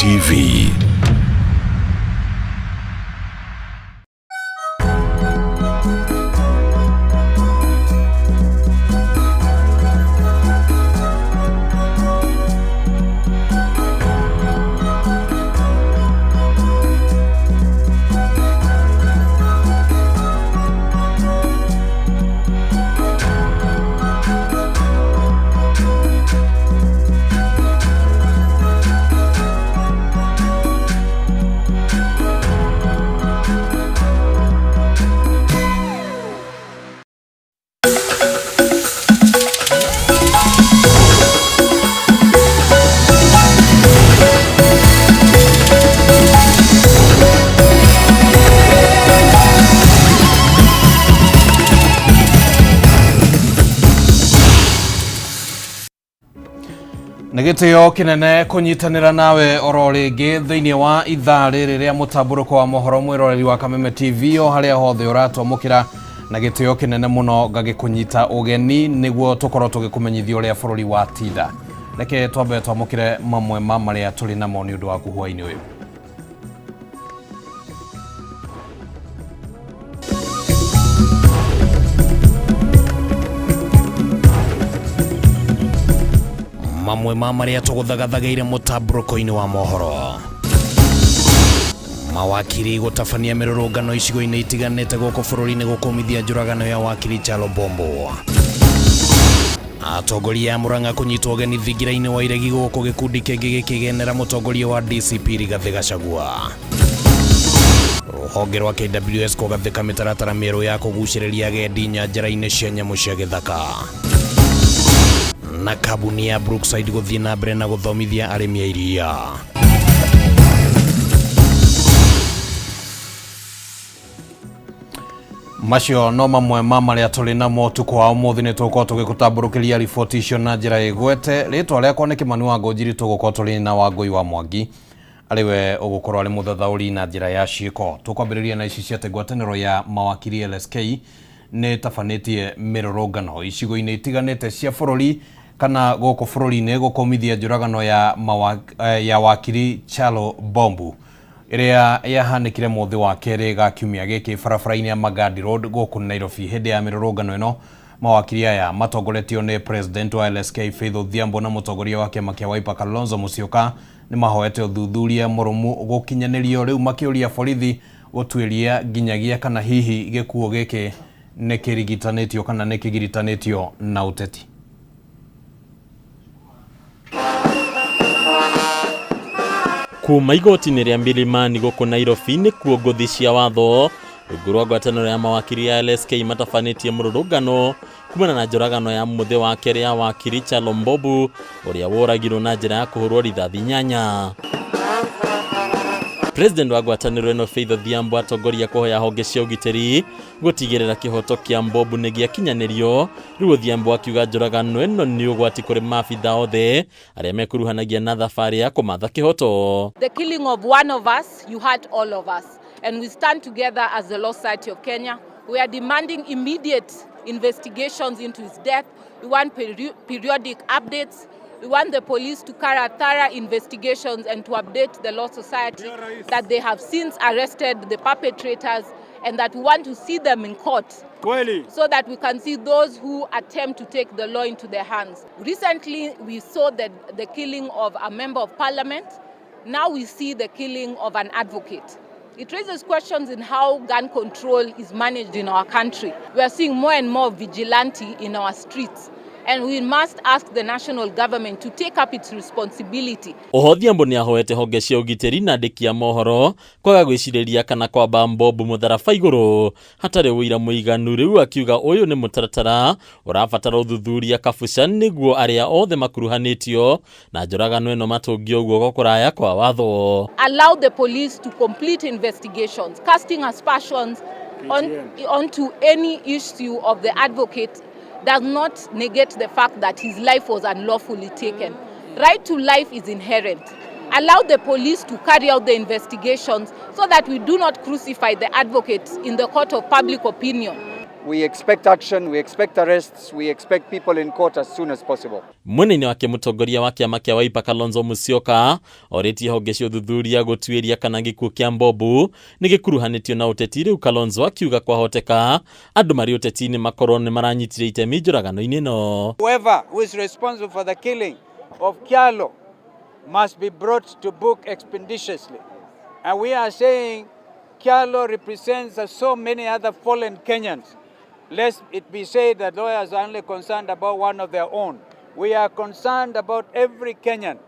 TV. Nĩ gĩtĩo kĩnene kũnyitanĩra nawe oro rĩngĩ thĩinĩ wa ithaa rĩrĩ rĩa mũtambũrũko wa mohoro mwĩroreri wa Kameme TV o harĩa hothe ũratwamũkĩra na gĩtĩo kĩnene mũno ngagĩkũnyita ũgeni nĩguo tũkorwo tũgĩkũmenyithia ũrĩa bũrũri wa tinda. Reke twambe twamũkĩre mamwe ma marĩa tũrĩ namo nĩ ũndũ waku hwainĩ ũyũ. Mamwe ma marĩa tũgũthagathagĩire mũtambũrũko-inĩ wa mohoro. Mawakiri gũtabania mĩrũrũngano icigo-inĩ itiganĩte gũkũ bũrũri-inĩ gũkũmithia njũragano ya wakiri Kyalo Bombo. Atongoria a Murang'a kũnyitwo ũgeni thingira-inĩ wa iregi gũkũ gĩkundi kĩngĩ gĩkĩgenera mũtongoria wa DCP Rigathĩ Gachagua. Rũhonge rwa KWS kũgathĩka mĩtaratara mĩerũ ya kũgucĩrĩria agendi nyanjara-inĩ cia nyamũ cia gĩthaka. Na kambuni ya Brookside gũthiĩ na mbere na gũthomithia arĩmi a iria. Macio no mamwe ma marĩa tũrĩ namo ũtukũ wa ũmũthĩ. Nĩ tũgũkorwo tũgĩgũtambũrũkĩria riboti icio na njĩra ĩgwete. Rĩtwa rĩakwa nĩ Kĩmani wa Ngũnjiri, tũgũkorwo tũrĩ na Wangũi wa Mwangi arĩ we ũgũkorwo arĩ mũthathaũri na njĩra ya ciĩko. Tũkwambĩrĩria na ici cia atĩ ngwatanĩro ya mawakiri LSK nĩ ĩtabanĩtie mĩrũrũngano icigo-inĩ itiganĩte cia bũrũri kana gũkũ bũrũri-inĩ gũkũmithia njũragano ya wakiri Kyalo Bombu ĩrĩa yahanĩkire mũthĩ wa kerĩ ga kiumia gĩkĩ barabara-inĩ ya Magadi Road gũkũ Nairobi. Hĩndĩ ya mĩrũrũngano ĩno mawakiri aya matongoretio nĩ president wa LSK Faith Odhiambo na mũtongoria wa kĩama kĩa Wiper Kalonzo Musyoka nĩ mahoete ũthuthuria mũrũmu gũkinyanĩrio rĩu makĩũria borithi gũtuĩria nginyagia kana hihi gĩkuũ gĩkĩ nĩ kĩrigitanĩtio kana nĩ kĩgiritanĩtio na ũteti. Kuma igoti-inĩ rĩa Milimani gũkũ Nairobi nĩkuo ngũthi cia watho rungu rwa ngwatanĩro ya mawakiri ya LSK matabanĩtie mũrũrũngano kumana na njũragano ya mũthĩ wa kerĩ ya wakiri Kyalo Mbobu ũrĩa woragirwo na njĩra ya kũhũrwo rithathi 8. President wa ngwatanĩro ĩno Faith Odhiambo atongoria kũhoya honge cia ũgitĩri gũtigĩrĩra kĩhoto kĩa Mbobu nĩ gĩakinyanĩrio. Rĩu Odhiambo akiuga njũragano ĩno nĩ ũgwati kũrĩ maabitha othe arĩa mekuruhanagia na thabarĩ ya kũmatha kĩhoto. The killing of one of us, you hurt all of us. And we stand together as the Law Society of Kenya. We are demanding immediate investigations into his death. We want periodic updates. We want the police to carry out thorough investigations and to update the Law Society that they have since arrested the perpetrators and that we want to see them in court so that we can see those who attempt to take the law into their hands. Recently, we saw the killing of a member of parliament. Now we see the killing of an advocate. It raises questions in how gun control is managed in our country. We are seeing more and more vigilante in our streets, and we must ask the national government to take up its responsibility. Oho Odhiambo nĩ ahoete honge cia ũgitĩri na andĩki a mohoro kwaga gwĩcirĩria kana kwamba Mbobu mũtharaba igũrũ hatarĩ ũira mũiganu. Rĩu akiuga ũyũ nĩ mũtaratara ũrabatara ũthuthuria kabuca nĩguo arĩa othe makuruhanĩtio na njũragano ĩno matũngio guoko kũraya kwa watho. Allow the police to complete investigations, casting aspersions onto any issue of the advocate does not negate the fact that his life was unlawfully taken. Right to life is inherent. Allow the police to carry out the investigations so that we do not crucify the advocate in the court of public opinion. We expect action, we expect arrests, we expect people in court as soon as possible. Mwena-inĩ wake mũtongoria wa kĩama kĩa Wiper Kalonzo Musyoka orĩtie honge cia ũthuthuria gũtuĩria kana gĩkuũ kĩa Mbobu nĩ gĩkuruhanĩtio na ũteti. Rĩu Kalonzo akiuga kwahoteka andũ marĩ ũteti-inĩ makorwo nĩ maranyitire itemi njũragano-inĩ ĩno. Whoever who is responsible for the killing of Kyalo must be brought to book expeditiously. And we are saying Kyalo represents so many other fallen Kenyans. Lest it be said that lawyers are only concerned about one of their own. We are concerned about every Kenyan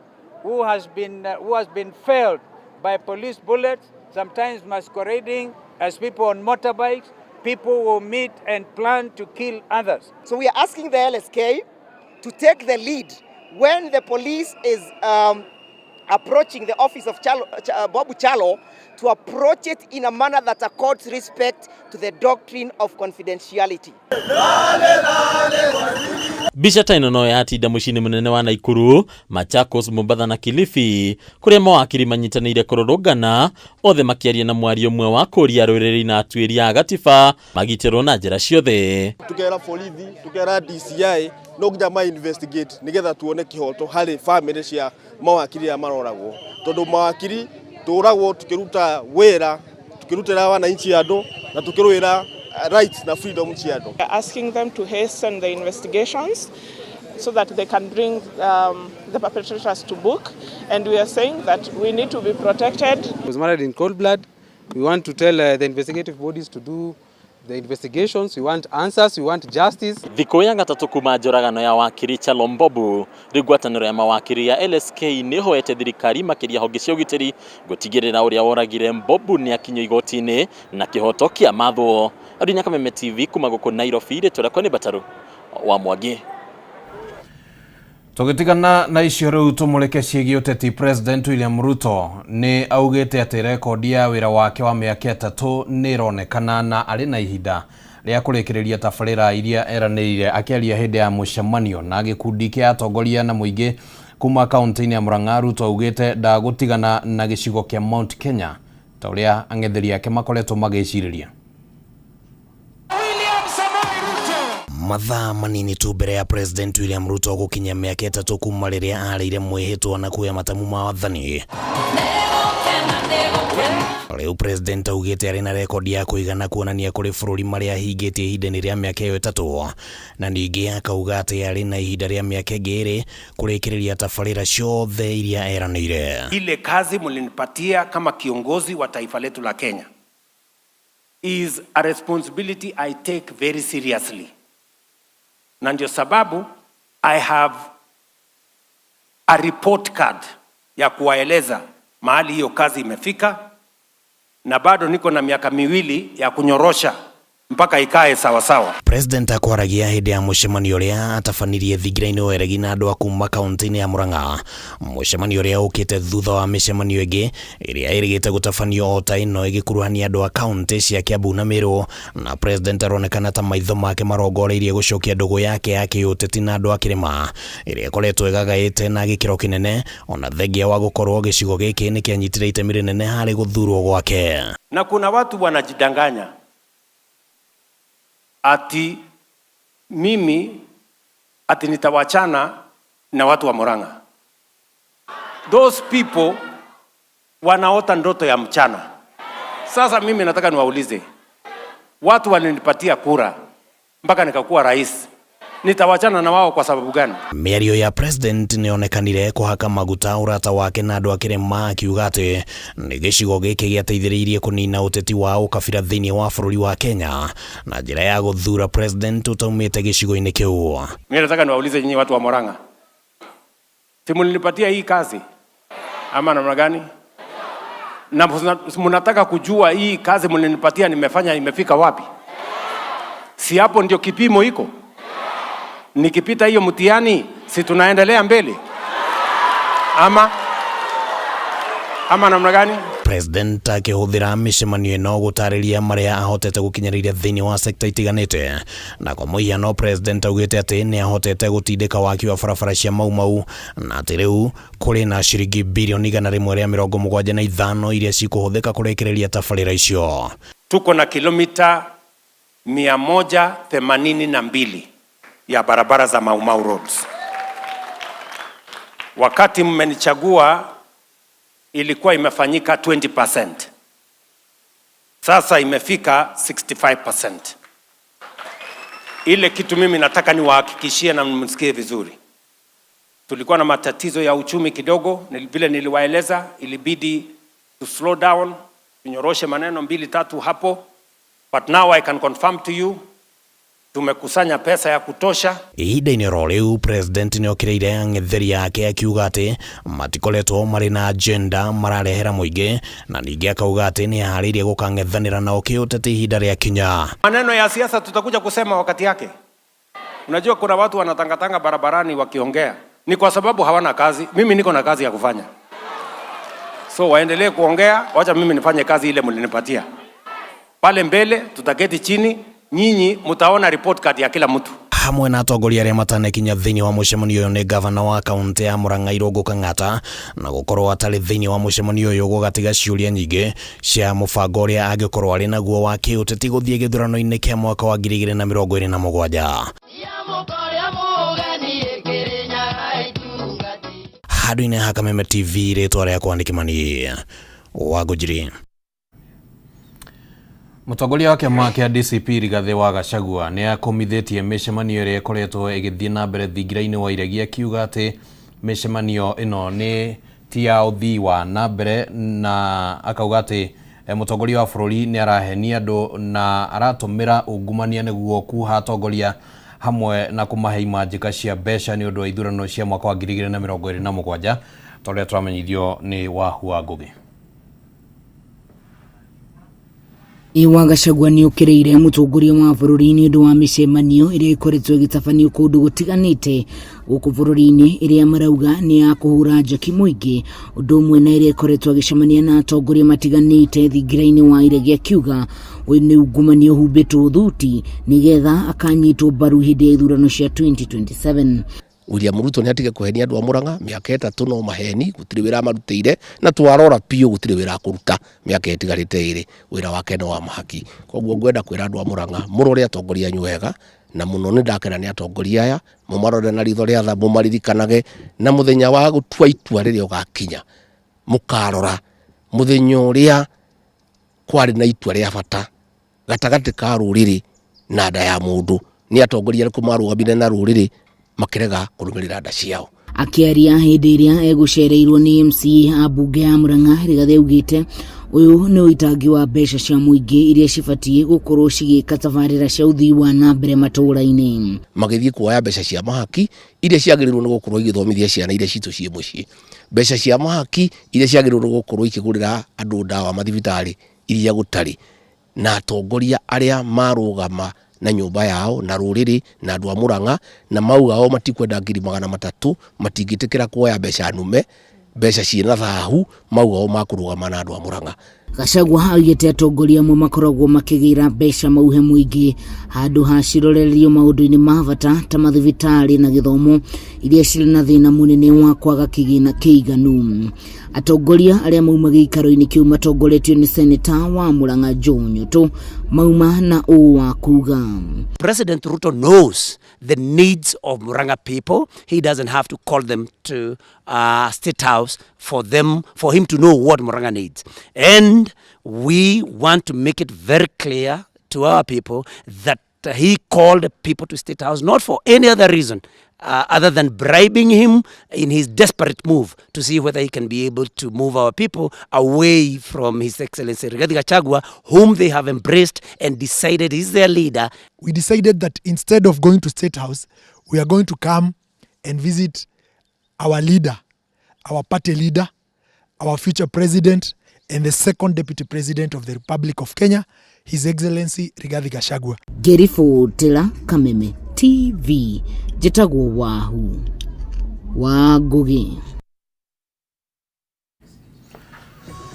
who has been felled by police bullets, sometimes masquerading as people on motorbikes, people who meet and plan to kill others. So we are asking the LSK to take the lead when the police is approaching the office of Kyalo, Bobu Kyalo, to approach it in a manner that accords respect to the doctrine of confidentiality. Mbica ta ĩno no yatinda mũciĩ-inĩ mũnene wa Naikuru, Machakos, Mombatha na Kilifi, kũrĩa mawakiri manyitanĩire kũrũrũngana othe makĩaria na mwario ũmwe wa kũria arũĩrĩri na atuĩria a gatiba magitĩrwo na njĩra ciothe. Tukera borithi, tukera DCI no nginya ma investigate nigetha tuone kihoto harĩ family cia mawakiri aya maroragwo, tondu mawakiri tũragwo tukiruta wĩra, tukirutĩra wananchi andũ na tukĩrũĩra rights na freedom cia andũ. Asking them to hasten the investigations so that they can bring the perpetrators to book. And we are saying that we need to be protected. Was murdered in cold blood. We want to tell the investigative bodies to do the investigations. We want answers. We want justice. Thikũ ya gatatũ kuma njũragano ya wakiri Kyalo Mbobu, rĩu ngwatanĩro ya mawakiri ya LSK nĩ ĩhoete thirikari, makĩria honge cia ũgitĩri, gũtigĩrĩra ũrĩa woragire Mbobu nĩ akinyio igoti-inĩ na kĩhoto kĩa mathwo. Arunya Kameme TV kuma gũkũ Nairobi, rĩtwa rĩakwa nĩ Bataru wa Mwangi. Tũgĩtigana na icio, rĩu tũmũrĩke ciĩgiĩ ũteti. President William Ruto nĩ augĩte atĩ rekondi ya wĩra wake wa mĩaka 3 nĩ ĩronekana na arĩ na ihinda rĩa kũrĩkĩrĩria tabarĩra iria eranĩire. Akĩaria hĩndĩ ya mũcemanio na gĩkundi kĩa atongoria na mũingĩ kuma kaunti-inĩ ya Murang'a, Ruto augĩte ndagũtigana na gĩcigo kĩa Mount Kenya ta ũrĩa ang'etheri ake makoretwo magĩcirĩria. Mathaa manini tu mbere ya President William Ruto gũkinyia mĩaka 3 kuma rĩrĩa arĩire mwĩhĩtwa na kuoya matamu ma wathani, rĩu President augĩte arĩ na rekondi ya kũigana kuonania kũrĩ bũrũri marĩa ahingĩtie ihinda-inĩ rĩa mĩaka ĩyo 3, na ningĩ akauga atĩ arĩ na ihinda rĩa mĩaka ĩngĩ 2 kũrĩkĩrĩria tabarĩra ciothe iria eranĩire. Ile kazi mlinipatia kama kiongozi wa taifa letu la Kenya is a responsibility I take very seriously, na ndio sababu I have a report card ya kuwaeleza mahali hiyo kazi imefika, na bado niko na miaka 2 ya kunyorosha mpaka ikae sawa sawa. President akwaragia hĩndĩ ya mũcemanio ũrĩa atabanirie thingira-inĩ wa Eregi na andũ a kuma kaunti-inĩ ya Murang'a, mũcemanio ũrĩa ũkĩte thutha wa mĩcemanio ĩngĩ ĩrĩa ĩrĩgĩte gũtabanio o ta ĩno ĩgĩkuruhania andũ a kaunti cia Kiambu na Meru. Na President aronekana ta maitho make marongoreirie gũcokia ndũgũ yake ya kĩũteti na andũ a kĩrĩma ĩrĩa ĩkoretwo ĩgagaĩte na gĩkĩro kĩnene, ona thengia wa gũkorwo gĩcigo gĩkĩ nĩ kĩanyitire itemi rĩnene harĩ gũthurwo gwake. Na kuna watu wanajidanganya ati mimi ati nitawachana na watu wa Murang'a. Those people wanaota ndoto ya mchana. Sasa mimi nataka niwaulize, watu walinipatia kura mpaka nikakuwa rais, nitawachana na wao kwa sababu gani? Mĩario ya President nĩonekanire kũhaka maguta ũrata wake na andũ a kĩrĩma, akiuga atĩ nĩ gĩcigo gĩkĩ gĩateithĩrĩirie kũnina ũteti wa ũkabira thĩinĩ wa bũrũri wa Kenya na njĩra ya gũthura President ũtaumĩte gĩcigo-inĩ kĩu. Mimi nataka niwaulize nyinyi watu wa Murang'a, si mlinipatia hii kazi ama namna gani? Na mnataka kujua hii kazi mlinipatia nimefanya imefika wapi? Si hapo ndio kipimo iko? Nikipita hiyo mtihani, si tunaendelea mbele ama namna gani? President akĩhũthĩra mĩcemanio ĩno gũtarĩria marĩa ahotete gũkinyanĩria thĩinĩ wa sekta itiganĩte, na kwa mũhiano President augĩte atĩ nĩ ahotete gũtindĩka waki wa barabara cia Mau Mau, na atĩ rĩu kũrĩ na ciringi birioni 175 iria cikũhũthĩka kũrĩkĩrĩria tabarĩra icio. Tuko na kilomita 182 ya barabara za Mau Mau roads. Wakati mmenichagua ilikuwa imefanyika 20%. Sasa imefika 65%. Ile kitu mimi nataka niwahakikishie na msikie vizuri. Tulikuwa na matatizo ya uchumi kidogo, vile niliwaeleza, ilibidi to slow down, tunyoroshe maneno mbili tatu hapo, but now I can confirm to you tumekusanya pesa ya kutosha. Ihinda-inĩ oro rĩu president nĩokĩrĩire ang'etheri ake akiuga atĩ matikoretwo marĩ na agenda mararehera mũingĩ na ningĩ akauga atĩ nĩeharĩirie gũkang'ethanĩra nao kĩũteti ihinda rĩakinya. Maneno ya siasa tutakuja kusema wakati yake. Unajua kuna watu wanatangatanga barabarani wakiongea, ni kwa sababu hawana kazi. Mimi niko na kazi ya kufanya, so waendelee kuongea, wacha mimi nifanye kazi ile mlinipatia. Pale mbele tutaketi chini, nyinyi mtaona report card ya kila mtu. Hamwe na atongoria arĩa matanekinya thĩinĩ wa mũcemanio ũyũ nĩ gavana wa kaũntĩ ya Murang'a Irũngũ Kang'ata, na gũkorwo atarĩ thĩinĩ wa mũcemanio ũyũ gũgatiga ciũria nyingĩ cia mũbango ũrĩa angĩkorwo arĩ naguo wa kĩũteti gũthiĩ gĩthurano-inĩ kĩa mwaka wa 2027. Handũ-inĩ ha Kameme TV, rĩtwa rĩakwa nĩ Kĩmani wa Ngũnjiri. Mũtongoria wa kĩama kĩa DCP Rigathĩ wa Gachagua nĩ akomithĩtie mĩcemanio ĩrĩa ĩkoretwo ĩgĩthiĩ na mbere thingira-inĩ wa iregi akiuga atĩ mĩcemanio ĩno nĩ ti ya ũthii wa na mbere, na akauga atĩ mũtongoria wa bũrũri nĩ arahenia andũ na aratũmĩra ungumania nĩguo kuha atongoria hamwe na kũmahe imanjĩka cia mbeca nĩ ũndũ wa ithurano cia mwaka wa 2027 ta ũrĩa tũramenyithio nĩ Wahu wa Ngũgĩ. Wa Gachagua nĩ ũkĩrĩire mũtongoria wa bũrũri nĩ ũndũ wa mĩcemanio ĩrĩa ĩkoretwo ĩgĩtabanio kũndũ gũtiganĩte gũkũ bũrũri-inĩ ĩrĩa marauga nĩ ya kũhũra njaki mũingĩ, ũndũ ũmwe na ĩrĩa ĩkoretwo agĩcemania na atongoria matiganĩte thingira-inĩ wa iregi akiuga ũyũ nĩ ungumania ũhumbĩtwo thuti nĩgetha akanyitwo mbaru hĩndĩ ya ithurano cia 2027. William Ruto nĩ atige kũhenia andũ a Murang'a mĩaka 3 no maheni, gũtirĩ wĩra amarutĩire, na twarora biũ gũtirĩ wĩra akũruta mĩaka ĩtigarĩte 2, wĩra wake no wa mahaki. Koguo ngwenda kwĩra andũ a Murang'a mũrore atongoria anyu wega, na mũno nĩ ndakena nĩ atongoria aya, mũmarore na ritho rĩa tha, mũmaririkanage, na mũthenya wa gũtua itua rĩrĩa ũgakinya mũkarora mũthenya ũrĩa kwarĩ na itua rĩa bata gatagatĩ ka rũrĩrĩ na nda ya mũndũ, nĩ atongoria arĩkũ marũgamire na rũrĩrĩ makĩrega kũrũmĩrĩra nda ciao. Akĩaria hĩndĩ ĩrĩa egũcereirwo nĩ MCA a mbunge ya Murang'a, Rigathĩ augĩte ũyũ nĩ ũitangi wa mbeca cia mũingĩ iria cibatiĩ gũkorwo cigĩka tabarĩra cia ũthii wa na mbere matũũra-inĩ. Magĩthiĩ kuoya mbeca cia mahaki iria ciagĩrĩirwo nĩ gũkorwo igĩthomithia ciana iria citũ ciĩ mũciĩ, mbeca cia mahaki iria ciagĩrĩirwo nĩ gũkorwo ikĩgũrĩra andũ ndawa mathibitarĩ iria gũtarĩ, na atongoria arĩa marũgama na nyũmba yao na rũrĩrĩ na andũ a Murang'a na mauga o matikwenda 300,000, matingĩtĩkĩra kuoya mbeca nume, mbeca ciĩna thahu, mauga o makũrũgama na andũ a Murang'a. Gachagua augĩte atongoria amwe makoragwo makĩgĩra mbeca mauhe mũingĩ handũ ha cirorerio maũndũ-inĩ ma bata ta mathibitarĩ na gĩthomo iria cirĩ na thĩna mũnene wa kwaga kĩgĩna kĩiganu. Atongoria arĩa mauma gĩikaro-inĩ kĩu matongoretio nĩ seneta wa Murang'a Joe Nyutu mauma na ũũ wa kuga. President Ruto knows the needs of Murang'a people. He doesn't have to call them to State House for him to know what Murang'a needs. And we want to make it very clear to our people that he called people to State House not for any other reason other than bribing him in his desperate move to see whether he can be able to move our people away from His Excellency Rigathi Gachagua, whom they have embraced and decided is their leader. We decided that instead of going to State House, we are going to come and visit our leader, our party leader, our future president, and the second deputy president of the Republic of Kenya, His Excellency Rigathi Gachagua. Ngĩribotera Kameme TV, njĩtagwo Wahu wa Ngũgĩ.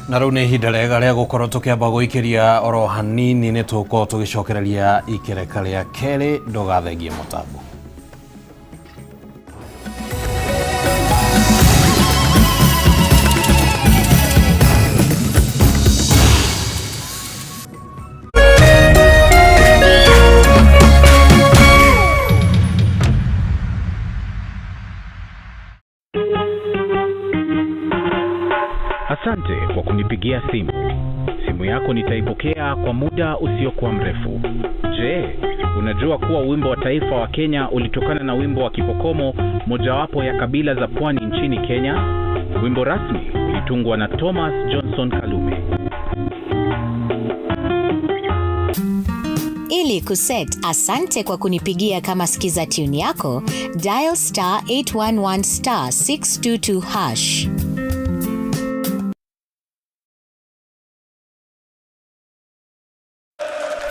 Na rĩu nĩ ihinda rĩega rĩa gũkorwo tũkĩamba gũikĩria oro hanini, nĩ tũgũkorwo tũgĩcokereria ikereka rĩa kerĩ, ndũgathengie mũtambo. simu. Simu yako nitaipokea kwa muda usiokuwa mrefu. Je, unajua kuwa wimbo wa taifa wa Kenya ulitokana na wimbo wa Kipokomo, mojawapo ya kabila za pwani nchini Kenya? Wimbo rasmi ulitungwa na Thomas Johnson Kalume. Ili kuset asante kwa kunipigia kama skiza tune yako, dial star 811 star 622 hash.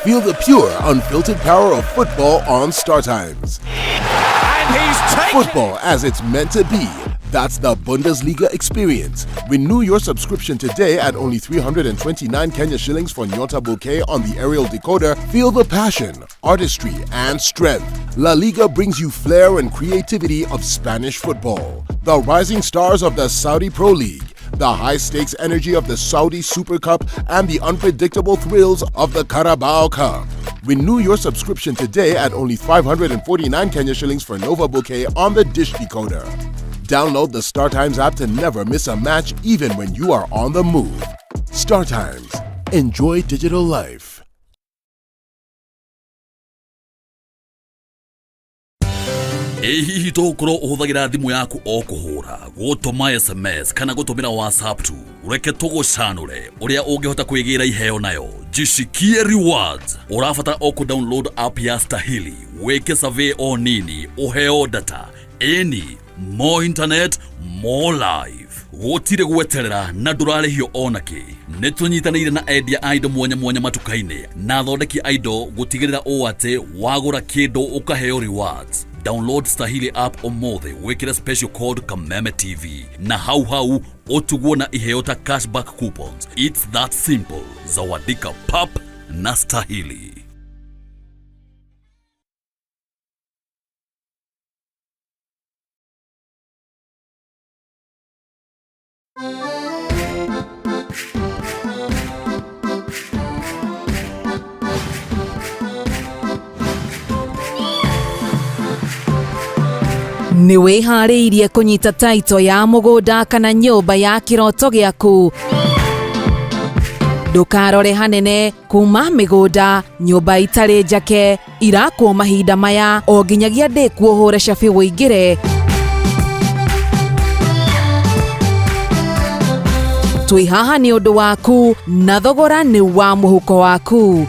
Feel the pure, unfiltered power of football on StarTimes. And he's taken Football as it's meant to be. That's the Bundesliga experience. Renew your subscription today at only 329 Kenya shillings for Nyota Bouquet on the aerial decoder. Feel the passion, artistry, and strength. La Liga brings you flair and creativity of Spanish football. The rising stars of the Saudi Pro League, the high stakes energy of the Saudi Super Cup, and the unpredictable thrills of the Carabao Cup. Renew your subscription today at only 549 Kenya shillings for Nova Bouquet on the Dish Decoder. Download the StarTimes app to never miss a match, even when you are on the move. StarTimes. Enjoy digital life. Ĩ hihi tũgũkorwo ũhũthagĩra thimũ yaku o kũhũra, gũtũma SMS kana gũtũmĩra WhatsApp tu? Reke tũgũcanũre ũrĩa ũngĩhota kwĩgĩra iheo nayo. Jishikie rewards. Ũrabatara o kũ download app ya Stahili, wĩke survey o nini, ũheo data. Ĩni, more internet, more life. Gũtirĩ gweterera na ndũrarĩhio ona kĩ. Nĩ tũnyitanĩire na endia a indo mwanya mwanya matuka-inĩ na athondeki a indo gũtigĩrĩra ũũ atĩ wagũra kĩndũ ũkaheo rewards. Download Stahili app ũmũthĩ, wĩkĩre special code Kameme TV na hau hau ũtugwo na iheo ta cashback coupons. It's that simple. Zawadika pap na Stahili. Nĩ wĩharĩirie kũnyita taito ya mũgũnda kana nyũmba ya kĩroto gĩaku? Ndũkarore hanene. Kuma mĩgũnda, nyũmba itarĩ njake irakwo mahinda maya, o nginyagia ndĩkuo ũhũre cabi wũingĩre. Twĩ haha nĩ ũndũ waku na thogora nĩ wa mũhuko waku,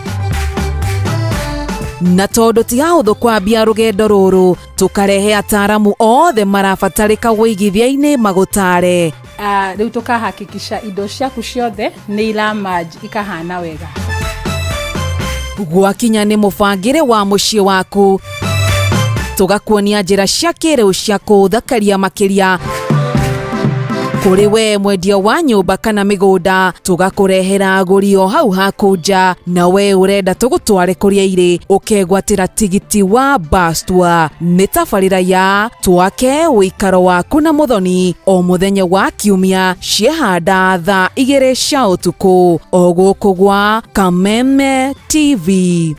na tondũ ti hahũthũ kwambia rũgendo rũrũ, tũkarehe ataramu othe marabatarĩka wũigithia-inĩ magũtare. Rĩu tũkahakikisha indo ciaku ciothe nĩ iramerge ikahana wega. Gwakinya nĩ mũbangĩre wa mũciĩ waku, tũgakuonia njĩra cia kĩrĩu cia kũũthakaria makĩria. Kũrĩ we mwendia wa nyũmba kana mĩgũnda, tũgakũrehera agũri o hau haku nja, na we ũrenda tũgũtware kũrĩa irĩ ũkegwatĩra tigiti wa bus tour. Nĩ tabarĩra ya Twake Ũikaro Waku na Mũthoni, o mũthenya wa Kiumia ciehanda thaa 2 cia ũtukũ, o gũkũ gwa Kameme TV.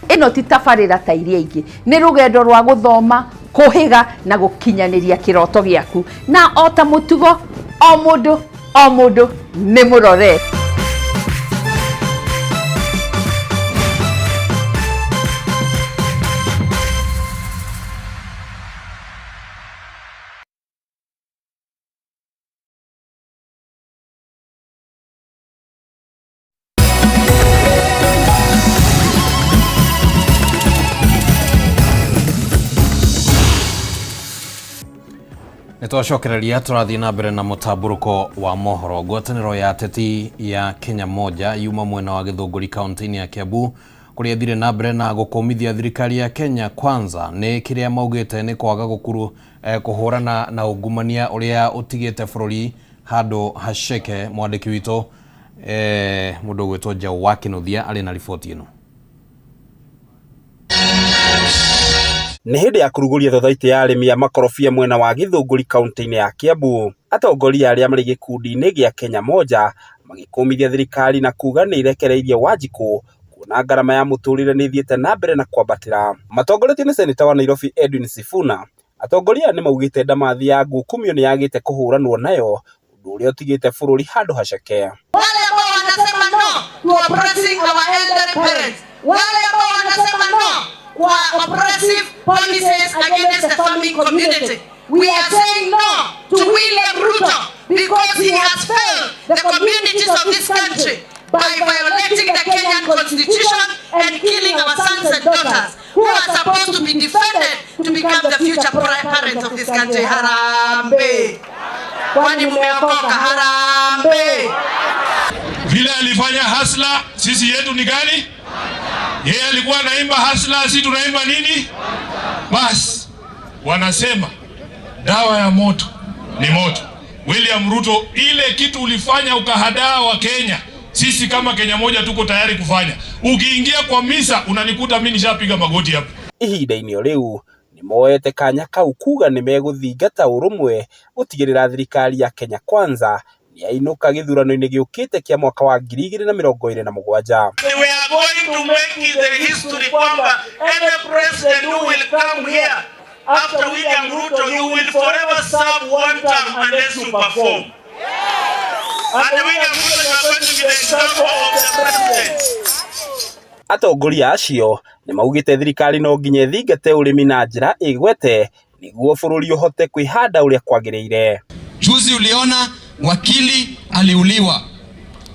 Ĩno ti tabarĩra ta iria ingĩ, nĩ rũgendo rwa gũthoma, kũhĩga na gũkinyanĩria kĩroto gĩaku, na o ta mũtugo, o mũndũ o mũndũ nĩ mũrore. Nĩ twacokereria, tũrathiĩ na mbere na mũtambũrũko wa mohoro. Ngwatanĩro ya ateti ya Kenya Moja yuma mwena wa Gĩthũngũri kaunti-inĩ ya Kiambu, kũrĩa ĩthire na mbere na gũkũmithia thirikari ya Kenya Kwanza nĩ kĩrĩa maugĩte nĩ kwaga gũkuru kũhũrana na ungumania ũrĩa ũtigĩte bũrũri handũ haceke. Mwandĩki witũ mũndũ ũgwĩtwo Njaũ wa Kĩnuthia arĩ na riboti ĩno. Nĩ hĩndĩ ya kũrugũria thothaitĩ ya arĩmi a makorobia mwena wa Gĩthũngũri kaunti-inĩ ya Kiambu, atongoria arĩa marĩ gĩkundi-inĩ gĩa Kenya Moja magĩkũmithia thirikari na kuga nĩ ĩrekereirie Wanjikũ kuona ngarama ya mũtũrĩre nĩ ĩthiĩte na mbere na kwambatĩra. Matongoretio nĩ seneta wa Nairobi Edwin Sifuna, atongoria aya nĩ maugĩte ndamathi ya ngukumio nĩ yagĩte kũhũranwo nayo, ũndũ ũrĩa ũtigĩte bũrũri handũ haceke. Wale ambao Wanasema no to oppressing our elderly parents, wale ambao wanasema no kwa oppressive policies against the farming community. We are saying no to William Ruto because he has failed the communities of this country by violating the Kenyan constitution and killing our sons and daughters who are supposed to be defended to become the future parents of this country. Harambee! Kwani mumeokoka? Harambee! Vile alifanya hustler, sisi yetu ni gani? Yeye alikuwa anaimba hustler, sisi tunaimba nini? Bas, wanasema dawa ya moto ni moto. William Ruto, ile kitu ulifanya ukahadaa Wakenya, sisi kama Kenya moja tuko tayari kufanya. Ukiingia kwa misa unanikuta mimi nishapiga magoti hapo. Ihinda-inĩ o rĩu nĩ moete kanya kau kuga nĩ megũthingata ũrũmwe gũtigĩrĩra thirikari ya Kenya Kwanza nĩ yainũka gĩthurano-inĩ gĩũkĩte kĩa mwaka wa 2027. We are going to make it the history kwamba any president who will come here after William Ruto, you will forever serve one term unless you perform. And William Ruto, you are going to be the example of the president. Atongoria acio nĩ maugĩte thirikari no nginya ĩthingate ũrĩmi na njĩra ĩgwete nĩguo bũrũri ũhote kwĩhanda ũrĩa kwagĩrĩire. Juzi uliona wakili aliuliwa,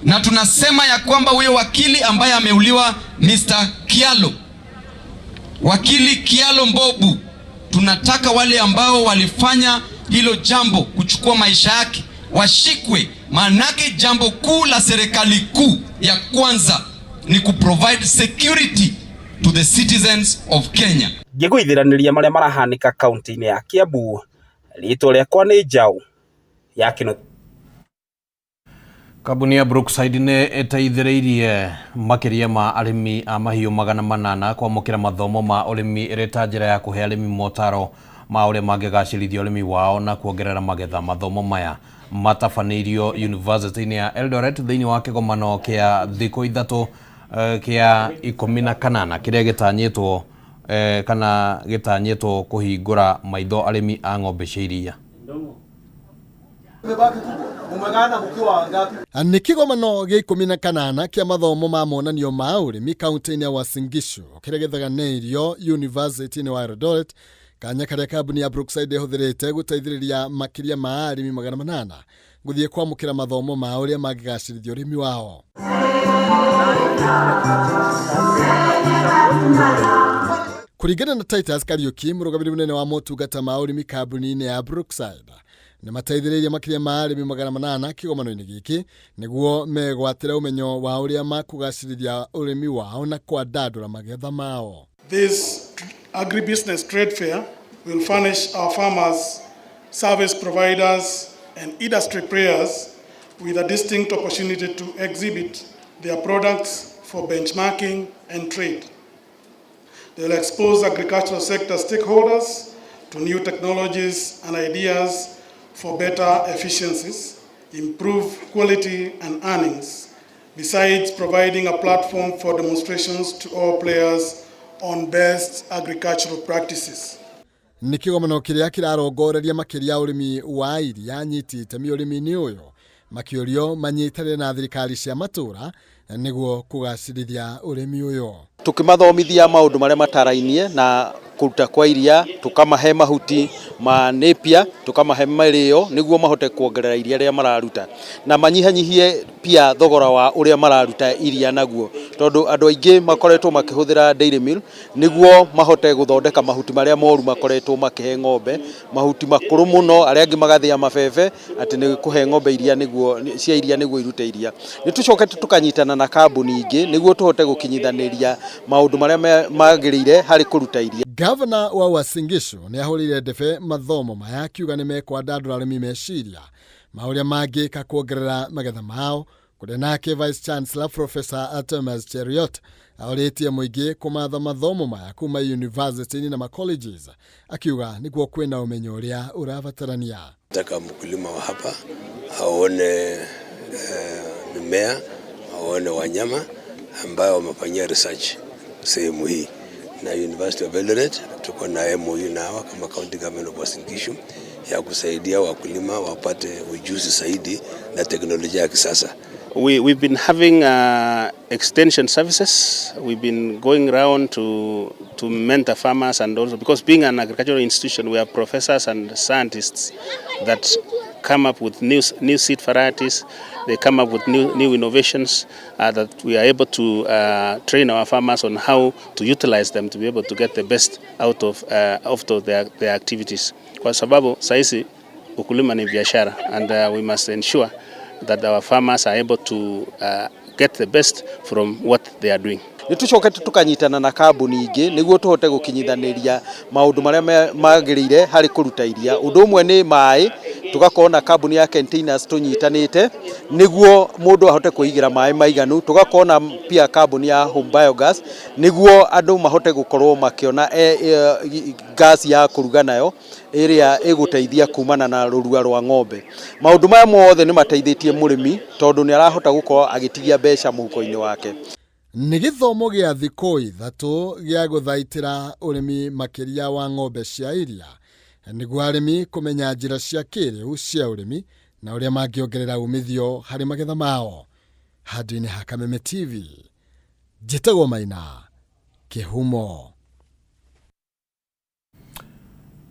na tunasema ya kwamba huyo wakili ambaye ameuliwa Mr. Kialo, wakili Kialo Mbobu, tunataka wale ambao walifanya hilo jambo kuchukua maisha yake washikwe, maanake jambo kuu la serikali kuu ya kwanza ni kuprovide security to the citizens of Kenya. Ngĩgũithiranĩria marĩa marahanĩka kaunti-inĩ ya Kiambu, rĩtwa rĩakwa nĩ Njaũ ya Kĩnũthia. Kambuni ya Brookside nĩ ĩteithĩrĩirie makĩria ma arĩmi a mahiũ 800 kwamũkĩra mathomo ma ũrĩmi ĩrĩ ta njĩra ya kũhe arĩmi motaro ma ũrĩa mangĩgacĩrithia ũrĩmi wao na kuongerera magetha. Mathomo maya matabanĩirio University-inĩ ya Eldoret thĩinĩ wa kĩgomano kĩa thikũ 3 kĩa 18 kĩrĩa gĩtanyĩtwo kana gĩtanyĩtwo kũhingũra maitho arĩmi a ng'ombe cia iria. Nĩ kĩgomano gĩa 18 kĩa mathomo ma monanio ma ũrĩmi kaunti-inĩ ya Uasin Gishu kĩrĩa gĩthaganĩirio University-inĩ wa Eldoret, kanya karĩa kambuni ya Brookside ĩhũthĩrĩte gũteithĩrĩria makĩria ma arĩmi 800 gũthiĩ kwamũkĩra mathomo ma ũrĩa mangĩgacĩrithia ũrĩmi wao. Kũringana na Titus Kariuki, mũrũgamĩrĩri mũnene wa motungata ma ũrĩmi kambuni-inĩ ya Brookside, nĩ mateithĩrĩirie makĩria ma arĩmi 800 kĩgomano-inĩ gĩkĩ nĩguo megwatĩre ũmenyo wa ũrĩa makũgacĩrithia ũrĩmi wao na kwandandũra magetha mao. This agribusiness trade fair will furnish our farmers, service providers, and industry players with a distinct opportunity to exhibit their products for benchmarking and trade. They will expose agricultural sector stakeholders to new technologies and ideas for better efficiencies, improve quality and earnings, besides providing a platform for demonstrations to all players on best agricultural practices. Nĩ kĩgomano kĩrĩa kĩrarongoreria makĩria ũrĩmi wa iria anyiti itemi ũrĩmi-inĩ ũyũ makĩũrio manyitanĩre na thirikari cia matũra nĩguo kũgacĩrithia ũrĩmi ũyũ. Tukimathomithia maundu maria matarainie na kuruta kwa iria, tukamahe mahuti ma napier, tukamahe marĩo niguo mahote kuongerera iria rĩrĩa mararuta na manyihanyihie pia thogora wa uria mararuta iria naguo, tondu andu aingi makoretwo makĩhũthĩra dairy meal niguo mahote gũthondeka mahuti maria moru makoretwo makĩhe ng'ombe, mahuti makũrũ mũno, arĩa angĩ magathĩa mabebe atĩ nĩ kũhe ng'ombe iria niguo cia iria niguo irute iria. Nĩ tũcokete tũkanyitana na kambuni ingĩ niguo tũhote gũkinyithanĩria maũndũ marĩa magĩrĩire harĩ kũruta iria. Gavana wa Uasin Gishu nĩ ahũrĩire ndebe mathomo maya akiuga nĩ mekwandandũra arĩmi meciria ma ũrĩa mangĩka kuongerera magetha mao, kũrĩa nake Vice Chancellor Professor Thomas Cheruiyot aũrĩtie mũingĩ kũmatha mathomo maya kuma university na ma colleges, akiuga nĩguo kwĩna ũmenyo ũrĩa ũrabatarania. Nataka mkulima wa hapa aone mimea, aone wanyama ambayo wamefanyia research sehemu hii. Na University of Eldoret tuko na MOU na hawa kama County Government of Uasin Gishu ya kusaidia wakulima wapate ujuzi zaidi na teknolojia ya kisasa. We've been having extension services. We've been going around to mentor farmers, and also because being an agricultural institution, we have professors and scientists that come up with new seed varieties. They come up with new innovations that we are able to train our farmers on how to utilize them to be able to get the best out of their activities. Kwa sababu sahizi ukulima ni biashara, and we must ensure that our farmers are able to get the best from what they are doing. Nĩ tũcokete tũkanyitana na kambuni ingĩ nĩguo tũhote gũkinyithanĩria maũndũ marĩa magĩrĩire harĩ kũruta iria. Ũndũ ũmwe nĩ maĩ, tũgakorwo na kambuni ya containers tũnyitanĩte nĩguo mũndũ ahote kwĩigĩra maĩ maiganu. Tũgakorwo na pia kambuni ya home biogas nĩguo andũ mahote gũkorwo makĩona gas ya kũruga nayo ĩrĩa ĩgũteithia kumana na rũrua rwa ng'ombe. Maũndũ maya mothe nĩ mateithĩtie mũrĩmi tondũ nĩ arahota gũkorwo agĩtigia mbeca mũhuko-inĩ wake. Nĩ gĩthomo gĩa thikũ ithatũ gĩa gũthaitĩra ũrĩmi makĩria wa ng'ombe cia iria nĩguo arĩmi kũmenya njĩra cia kĩrĩu cia ũrĩmi na ũrĩa mangĩongerera umithio harĩ magetha mao. Handũ-inĩ ha Kameme TV, njĩtagwo Maina Kĩhumo.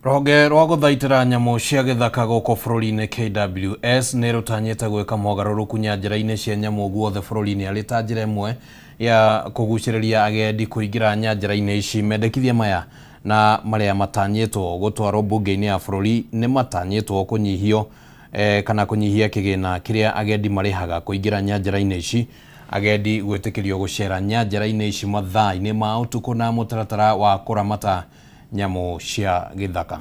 Rũhonge rwa gũthaitĩra nyamũ cia gĩthaka gũkũ bũrũri-inĩ KWS nĩ rũtanyĩte gwĩka mogarũrũku nyanjara-inĩ cia nyamũ guothe bũrũri-inĩ arĩ ta njĩra ĩmwe ya kũgucĩrĩria agendi kũingĩra nyanjara-inĩ ici. Mendekithia maya na marĩa matanyĩtwo gũtwarwo mbunge-inĩ ya bũrũri nĩ matanyĩtwo kũnyihio kana kũnyihia kĩgĩna kĩrĩa agendi marĩhaga kũingĩra nyanjara-inĩ ici. Agendi gwĩtĩkĩrio gũcera nyanjara-inĩ ici mathaa-inĩ ma ũtukũ na mũtaratara wa kũramata nyamũ cia gĩthaka.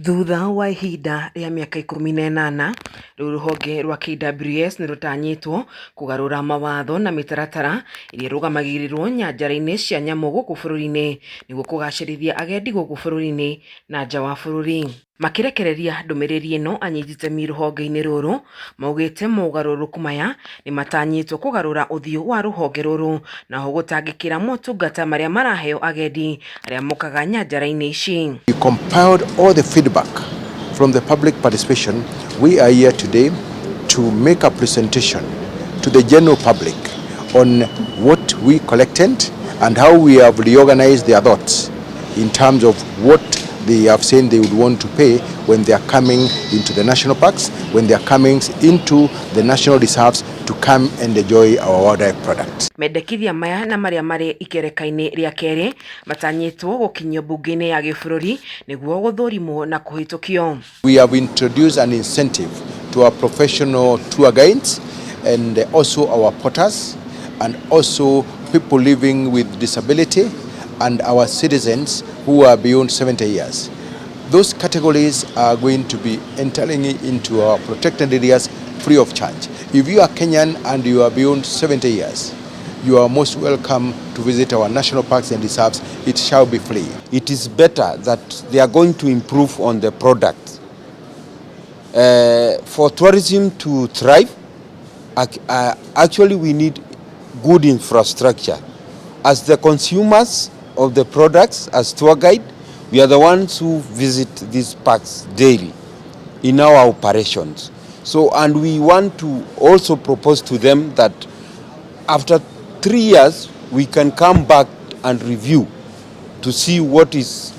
Thutha wa ihinda rĩa mĩaka 18 rĩu rũhonge rwa KWS nĩ rũtanyĩtwo kũgarũra mawatho na mĩtaratara ĩrĩa ĩrũgamagĩrĩrwo nyanjara-inĩ cia nyamũ gũkũ bũrũri-inĩ nĩguo kũgacĩrithia agendi gũkũ bũrũri-inĩ na nja wa bũrũri. Makĩrekereria ndũmĩrĩri ĩno anyiti itemi rũhonge-inĩ rũrũ maugĩte mogarũrũku maya nĩ matanyĩtwo kũgarũra ũthiũ wa rũhonge rũrũ na ho gũtangĩkĩra motungata marĩa maraheo agendi arĩa mokaga nyanjara-inĩ ici. We compiled all the feedback from the public participation. We are here today to make a presentation to the general public on what we collected and how we have reorganized their thoughts in terms of what they have said they would want to pay when they are coming into the national parks, when they are coming into the national reserves to come and enjoy our wildlife products. Mendekithia maya na marĩa marĩ ikereka-inĩ rĩa kerĩ matanyĩtwo gũkinyio mbunge-inĩ ya gĩbũrũri nĩguo gũthũrimwo na kũhĩtũkio. We have introduced an incentive to our professional tour guides and also our porters and also people living with disability and our citizens who are beyond 70 years. Those categories are going to be entering into our protected areas free of charge. If you are Kenyan and you are beyond 70 years, you are most welcome to visit our national parks and reserves. It shall be free. It is better that they are going to improve on the product. For tourism to thrive, actually we need good infrastructure. As the consumers of the products, as tour guide, we are the ones who visit these parks daily in our operations. So, and we want to also propose to them that after 3 years, we can come back and review to see what has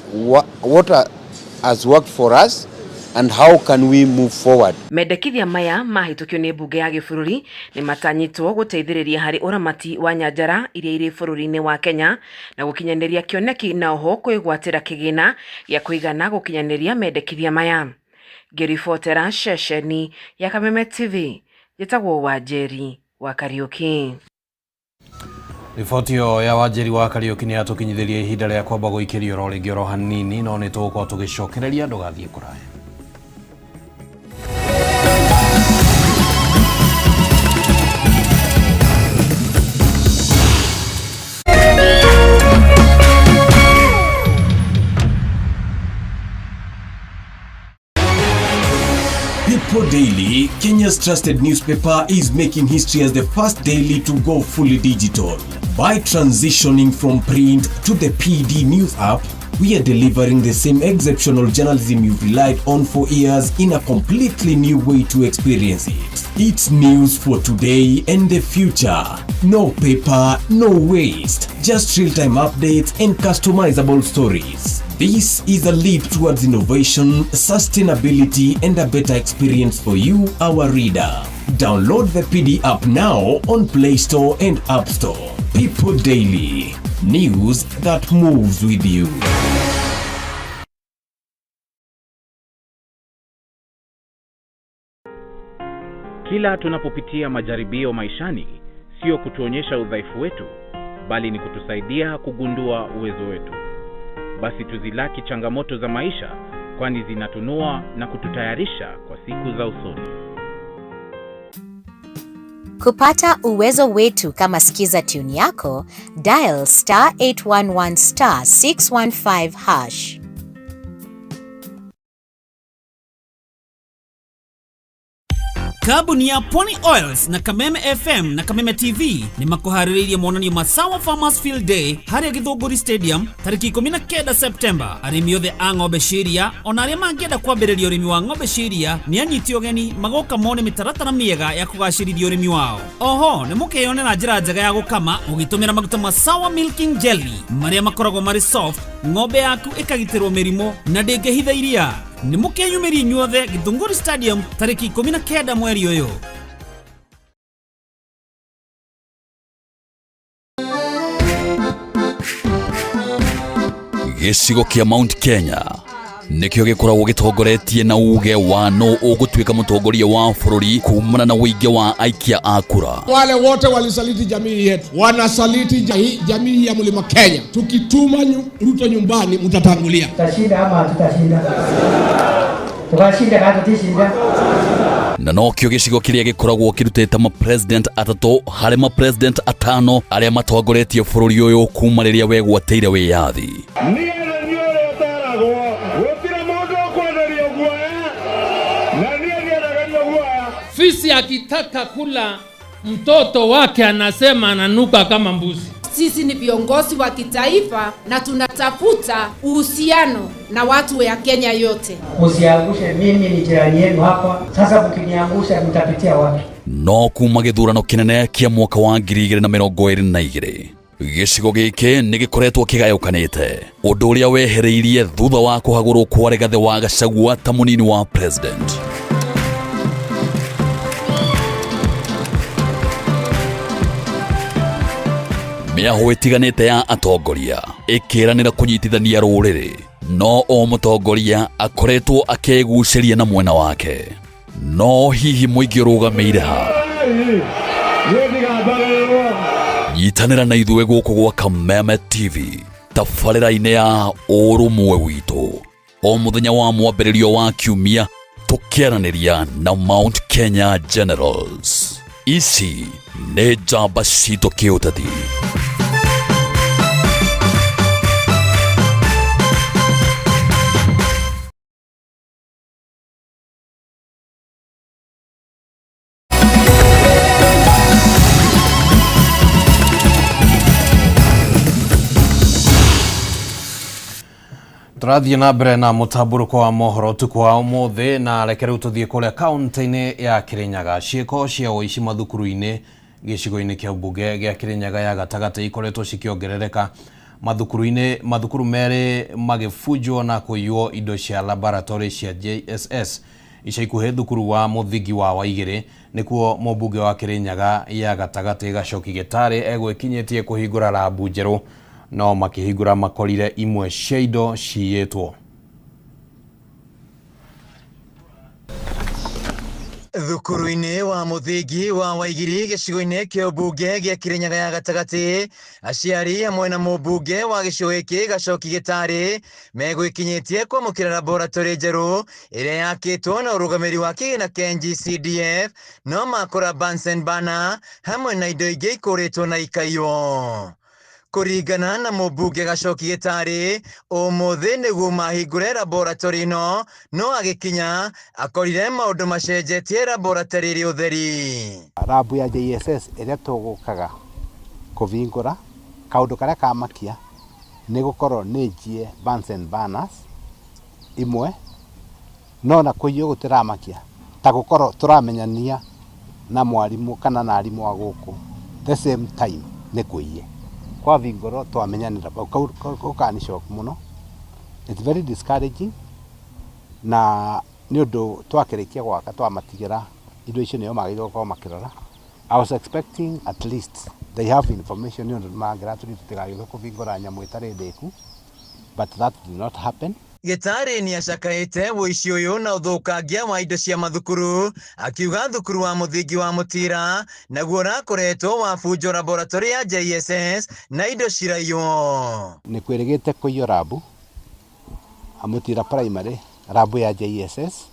worked for us and how can we move forward. Mendekithia maya mahĩtũkio nĩ mbunge ya gĩbũrũri nĩ matanyĩtwo gũteithĩrĩria harĩ ũramati wa nyanjara iria irĩ bũrũri-inĩ wa Kenya na gũkinyanĩria kĩoneki na oho kwĩgwatĩra kĩgĩna gĩa kũigana gũkinyanĩria mendekithia maya. Ngĩribotera ceceni ya Kameme TV, njĩtagwo Wanjeri wa Kariũki. Riboti ĩyo ya Wanjeri wa Kariũki nĩ yatũkinyithĩria ihinda rĩa kwamba gũikĩrio oro rĩngĩ oro hanini, no nĩ tũgũkorwo tũgĩcokereria, ndũgathiĩ kũraya. People Daily, Kenya's trusted newspaper, is making history as the first daily to go fully digital. By transitioning from print to the PD News app, We are delivering the same exceptional journalism you've relied on for years in a completely new way to experience it. It's news for today and the future. No paper, no waste. Just real-time updates and customizable stories. This is a leap towards innovation, sustainability, and a better experience for you, our reader. Download the PD app now on Play Store and App Store. People Daily. News that moves with you. Kila tunapopitia majaribio maishani, sio kutuonyesha udhaifu wetu, bali ni kutusaidia kugundua uwezo wetu. Basi tuzilaki changamoto za maisha, kwani zinatunua na kututayarisha kwa siku za usoni. Kupata uwezo wetu kama skiza tune yako, dial star 811 star 615 hash. Kambuni ya Pwani Oils na Kameme FM na Kameme TV nĩ makũharĩrĩirie monanio ma Sawa Farmers Field Day harĩa Gĩthũngũri Stadium tarĩki 19 Septemba. Arĩmi othe a ng'ombe cia iria ona arĩa mangĩenda kwambĩrĩria ũrĩmi wa ng'ombe cia iria nĩ anyiti ũgeni magoka mone mĩtaratara mĩega ya kũgacĩrithia ũrĩmi wao. Oho nĩ mũkeyonera njĩra njega ya gũkama ũgĩtũmĩra maguta ma Sawa Milking Jelly marĩa makoragwo marĩ soft, ng'ombe yaku ĩkagitĩrwo mĩrimũ na ndĩngĩhitha iria. Nĩ mũkeyumĩria inyuothe Gĩthũngũri Stadium tarĩki 19 mweri ũyũ. Gĩcigo kĩa Mount Kenya nĩkĩo gĩkoragwo gĩtongoretie na uge wa nũ ũgũtuĩka mũtongoria wa bũrũri kumana na ũingĩ wa aikia a kura. Wale wote walisaliti jamii yetu, wanasaliti jamii ya mlima Kenya. Tukituma Ruto nyumbani, mtatangulia. Tutashinda ama hatutashinda? Tukashinda kama tutashinda. Na nokĩo gĩcigo kĩrĩa gĩkoragwo kĩrutĩte mapresident atatũ harĩ mapresident atano arĩa matongoretie bũrũri ũyũ kuma rĩrĩa wegwatĩire wĩyathi. Fisi akitaka kula mtoto wake anasema ananuka kama mbuzi. Sisi ni viongozi wa kitaifa na tunatafuta uhusiano na watu ya Kenya yote. Msiangushe, mimi ni jirani yenu hapa. Sasa mkiniangusha mtapitia wapi? No kuma gĩthurano kĩnene kĩa mwaka wa 2022 gĩcigo gĩkĩ nĩ gĩkoretwo kĩgayũkanĩte, ũndũ ũrĩa wehereirie thutha wa kũhagũrwo kwa Rigathĩ wa Gachagua ta mũnini wa president. Mĩahũ ĩtiganĩte ya atongoria ĩkĩranĩra kũnyitithania rũrĩrĩ, no o mũtongoria akoretwo akĩgucĩria na mwena wake. No hihi mũingĩ ũrũgamĩire ha? Nyitanĩra na ithuĩ gũkũ gwa Kameme TV tabarĩra-inĩ ya ũrũmwe witũ o mũthenya wa mwambĩrĩrio wa kiumia tũkĩaranĩria na Mount Kenya Generals. Ici nĩ njamba citũ kĩũteti. Tũrathiĩ na mbere na mũtambũrũko wa mohoro ũtukũ wa ũmũthĩ, na reke rĩu tũthiĩ kũrĩa kaũntĩ-inĩ ya Kirinyaga. Ciĩko cia ũici mathukuru-inĩ gĩcigo-inĩ kĩa mbunge gĩa Kirinyaga ya gatagatĩ ikoretwo cikĩongerereka mathukuru-inĩ, mathukuru merĩ magĩbunjwo na kũiywo indo cia laboratory cia JSS. Ica ikuhĩ thukuru wa mũthingi wa Waigĩrĩ nĩkuo mũmbunge wa Kirinyaga ya gatagatĩ Gacoki Gĩtarĩ egwĩkinyĩtie kũhingũra rabu njerũ, no makĩhingũra makorire imwe cia indo ciyĩtwo. Thukuru-inĩ wa mũthingi wa Waigiri gĩcigo-inĩ kĩa ũmbunge gĩa Kirinyaga ya gatagatĩ, aciari hamwe na mũmbunge wa gĩcigo gĩkĩ Gacoki Gĩtarĩ megwĩkinyĩtie kwamũkĩra laboratory njerũ ĩrĩa yakĩtwo na ũrũgamĩrĩri wa kĩgĩna kĩa NGCDF, no makora Bunsen burner hamwe na indo ingĩ ikũrĩtwo na ikaiywo. Kũringana na mũmbunge Gacoki Gĩtarĩ, ũmũthĩ nĩguo mahingũre laboratory ĩno, no agĩkinya akorire maũndũ macenjetie laboratory ĩrĩ ũtheri. Rabu ya JSS ĩrĩa tũgũkaga kũhingũra, kaũndũ karĩa kamakia Nĩ gũkorwo nĩ njie Bunsen burners imwe no na kũiywo gũtiramakia ta gũkorwo tũramenyania na mwarimũ kana na arimũ a gũkũ the same time nĩ kũiye kwavingũrwo twamenyanĩra bau kau kau kani shock mũno. It's very discouraging na nĩ ũndũ twakĩrĩkia gwaka twamatigĩra indo icio nĩo magĩrĩirwo gũkorwo makĩrora. I was expecting at least they have information nĩ ũndũ mangĩratũria tũtigagĩũke kũbingũra nyamũ ĩtarĩ ndĩku, but that did not happen. Gĩtarĩ nĩacakaĩte ũici ũyũ na ũthũkangia wa indo cia mathukuru, akiuga thukuru wa mũthingi wa Mũtira naguo ũrakoretwo wabunjwo laboratory ya JSS na indo ciraiywo. Nĩ kwĩrĩgĩte kũiywo rabu Mũtira Primary, rabu ya JSS.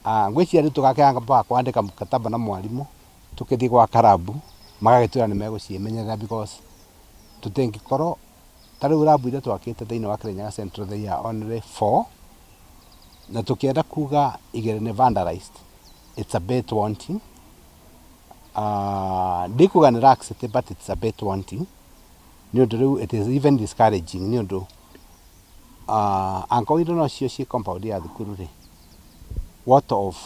Ngwĩciria rĩu tũgakĩamba kwandĩka mkataba na mwarimũ tũkĩthiĩ gwaka rabu magagĩtwĩra nĩ megũciĩmenyerera because tũtingĩkorwo ta rĩu rabu iria twakĩte thĩinĩ wa Kirinyaga Central they are only four na tũkĩenda kuga igĩrĩ nĩ vandalized, it's a bit wanting. Ndikuga nĩ laxity but it's a bit wanting nĩ ũndũ rĩu it is even discouraging nĩ ũndũ angĩkorwo indo nocio ciĩ compound ya thukuru rĩ, what of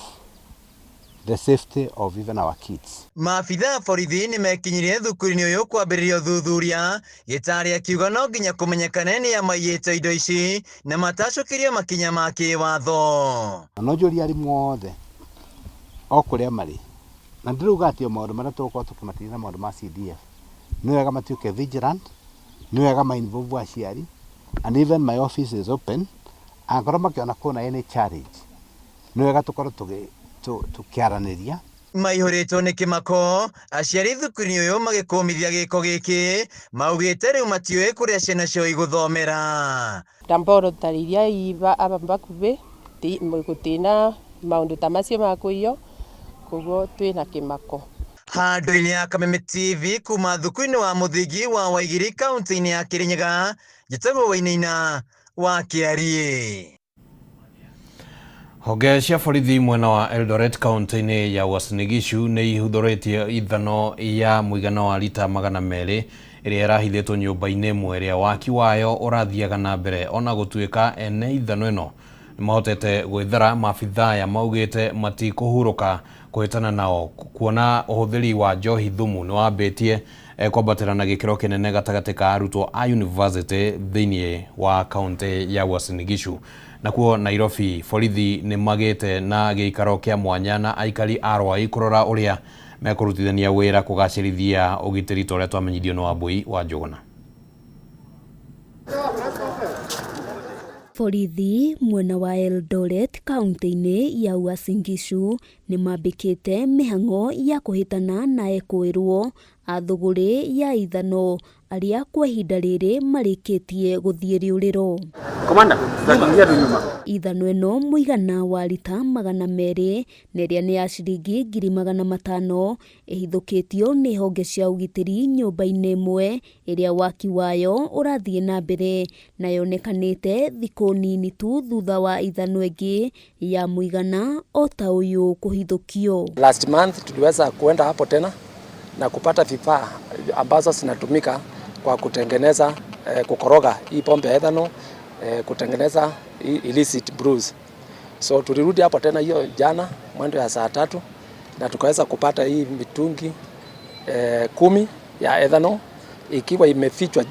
the safety of even our kids? Maabitha a borithi nĩmekinyirie thukuru-inĩ ũyũ kwambĩrĩria ũthuthuria, Gĩtarĩ akiuga no nginya kũmenyekane nĩa maiyĩte indo ici na matacũkĩrio makinya ma kĩwatho. No njũrie arimũ othe o kũrĩa marĩ na ndĩrauga atĩ o maũndũ marĩa tũgũkorwo tũkĩmatigĩra maũndũ ma CDF nĩ wega matuĩke vigilant, nĩ wega ma involve aciari and even my office is open angĩkorwo makĩona kwĩna any challenge nĩ wega tũkorwo tũkĩaranĩria. Maihũrĩtwo nĩ kĩmako, aciari thukuru-inĩ ũyũ magĩkũmithia gĩko gĩkĩ, maugĩte rĩu matiũĩ kũrĩa ciana ciao igũthomera. Ta mboro ta iria iba aba bakubĩ gũtina maũndũ ta macio ma kũiywo koguo twĩna kĩmako. Handũ-inĩ ya Kameme TV kuma thukuru-inĩ wa mũthingi wa Waigiri kaunti-inĩ ya Kirinyaga, njĩtagwo Wainaina wa Kĩariĩ. Honge cia borithi mwena wa Eldoret kaunti-inĩ ya Uasin Gishu nĩ ihuthũrĩtie ithano ya mũigana wa rita 200 ĩrĩa ĩrahithĩtwo nyũmba-inĩ ĩmwe ĩrĩa waki wayo ũrathiaga na mbere ona gũtuĩka ene ithano ĩno nĩmahotete gwĩthara. Maabithaa aya maugĩte matikũhurũka kũhĩtana nao kuona ũhũthĩri wa njohi thumu nĩwambĩtie kwambatĩra na gĩkĩro kĩnene gatagatĩ ka arutwo a university thĩinĩ wa kaunti ya Uasin Gishu. Nakuo Nairobi borithi nĩmagĩte na gĩikaro kĩa mwanya na aikari a Rwai kũrora ũrĩa mekũrutithania wĩra kũgacĩrithia ũgitĩri ta ũrĩa twamenyithio nĩ Wambui wa Njũgũna. Borithi mwena wa Eldoret kaunti-inĩ ya Uasin Gishu nĩmambĩkĩte mĩhang'o ya kũhĩtana na ekũĩrwo a thũgũrĩ ya ithano arĩa kwa ihinda rĩrĩ marĩkĩtie gũthiĩ rĩũrĩro. Komanda, tutakimbia tu nyuma. Ithano ĩno mũigana wa rita 200 na ĩrĩa nĩ ya ciringi 500,000 ĩhithũkĩtio nĩ honge cia ũgitĩri nyũmba-inĩ ĩmwe ĩrĩa waki wayo ũrathiĩ na mbere na yonekanĩte thikũ nini tu thutha wa ithano ĩngĩ ya mũigana o ta ũyũ kũhithũkio. Last month tuliweza kuenda hapo tena na kupata vifaa ambazo zinatumika kwa kutengeneza kukoroga hii pombe ya ethanol, kutengeneza hii illicit brews. So tulirudi hapo tena hiyo jana mwendo ya saa 3 na tukaweza kupata hii mitungi 10 ya ethanol ikiwa imefichwa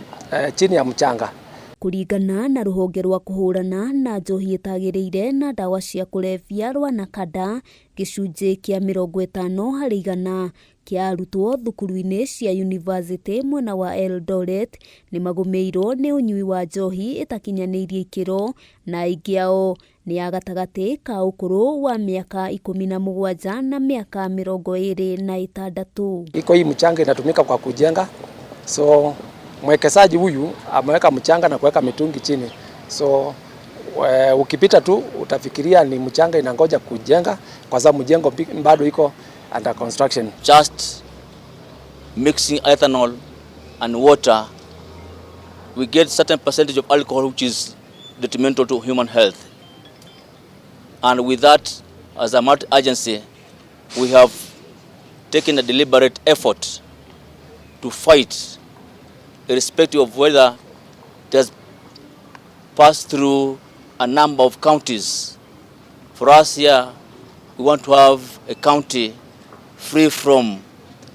chini ya mchanga. Kũringana na rũhonge rwa kũhũrana na njohi ĩtagĩrĩire na ndawa cia kũrebia rwa NACADA, gĩcunjĩ kĩa 50% kĩa arutwo thukuru-inĩ cia university mwena wa Eldoret nĩmagũmĩirwo nĩ ũnyui wa njohi ĩtakinyanĩirie ikĩro na aingĩ ao nĩ a gatagatĩ ka ũkũrũ wa mĩaka 17 na mĩaka 26. Iko hii mchanga inatumika kwa kujenga, so mwekezaji huyu ameweka mchanga na kuweka mitungi chini, so ukipita tu utafikiria ni mchanga inangoja kujenga kwa sababu mjengo bado iko under construction. Just mixing ethanol and water, we get certain percentage of alcohol which is detrimental to human health. And with that, as a multi-agency, we have taken a deliberate effort to fight, irrespective of whether It has passed through a number of counties. For us here, we want to have a county free from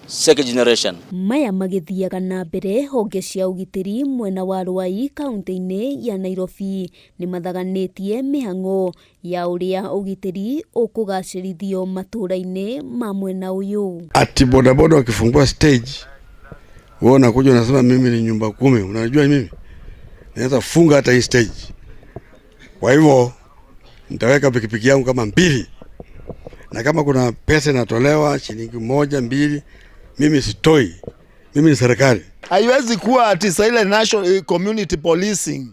second generation. Maya magĩthiaga na mbere honge cia ũgitĩri mwena wa Ruai kaunti-inĩ ya Nairobi nĩ mathaganĩtie mĩhang'o ya ũrĩa ũgitĩri ũkũgacĩrithio matũũra-inĩ ma mwena ũyũ. Ati bodaboda wakifungua stage, wewe unakuja unasema mimi ni nyumba kumi. Unajua mimi naweza funga hata hii stage. Kwa hivyo nitaweka pikipiki yangu kama mbili, na kama kuna pesa inatolewa shilingi 1 2, mimi sitoi, mimi ni serikali. Haiwezi kuwa ati ile national community policing,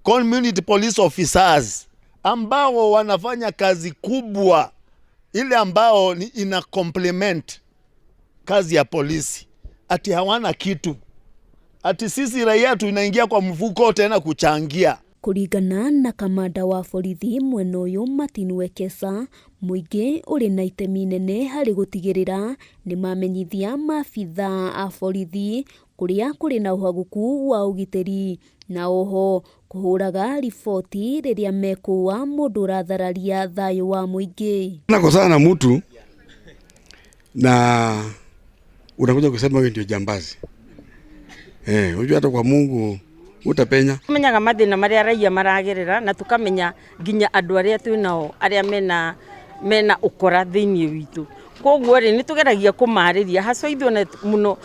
community police officers ambao wanafanya kazi kubwa ile ambao ni ina complement kazi ya polisi, ati hawana kitu, ati sisi raia tunaingia kwa mfuko tena kuchangia. Kũringana na kamanda wa borithi mwena ũyũ Martin Wekesa, mũingĩ ũrĩ na itemi nene harĩ gũtigĩrĩra nĩ mamenyithia maabithaa a borithi kũrĩa kũrĩ na ũhagũku wa ũgitĩri na oho kũhũraga riboti rĩrĩa mekũa mũndũ ũrathararia thayũ wa mũingĩ. Unakosana na mtu na unakuja kusema wewe ndio jambazi. Unajua hata kwa Mungu utapenya. Tumenyaga mathina maria raia maragerera na tukamenya nginya andu aria twinao aria mena ukora thiini witu. Koguo ri nitugeragia kumariria haco ithuĩ muno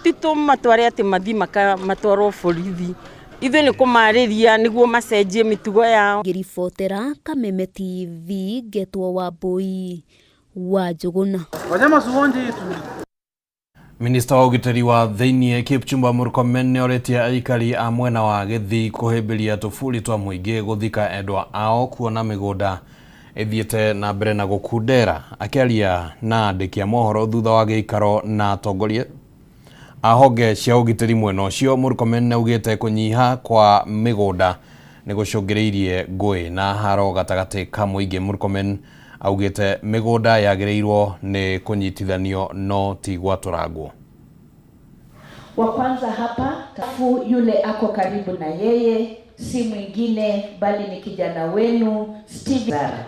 ti tumatware ati mathi matwarwo borithi, ithuĩ ni kumariria niguo macenjie mitugo yao. Ngĩribotera Kameme TV ngetwo Wambui wa Njũgũna. Wanyama suonje itu. Minista wa ũgitĩri wa thĩiniĩ Kipchumba Murkomen nĩorĩtie aikari a mwena wa Gĩthii kũhĩmbĩria tũburi twa mũingĩ gũthika endwa ao kuona mĩgũnda ĩthiĩte na mbere na gũkundera. Akĩaria na andĩki a mohoro thutha wa gĩikaro na atongoria a honge cia ũgitĩri mwena ũcio, Murkomen nĩaugĩte kũnyiha kwa mĩgũnda nĩ gũcũngĩrĩirie ngũĩ na haro gatagatĩ ka mũingĩ. Murkomen augĩte mĩgũnda yagĩrĩirwo nĩ kũnyitithanio no ti gwatũrangwo. Wa kwanza hapa tafu yule ako karibu na yeye si mwingine bali ni kijana wenu Steve Zara.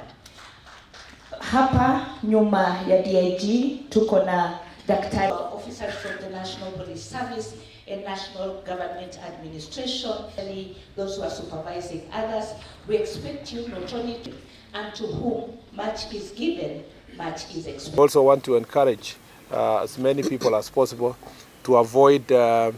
Hapa nyuma ya DIG tuko na daktari officers from the National Police Service and National Government Administration, those who are supervising others. We expect you not only to, and to whom much is given, much is expected. We also want to encourage as many people as possible to avoid, to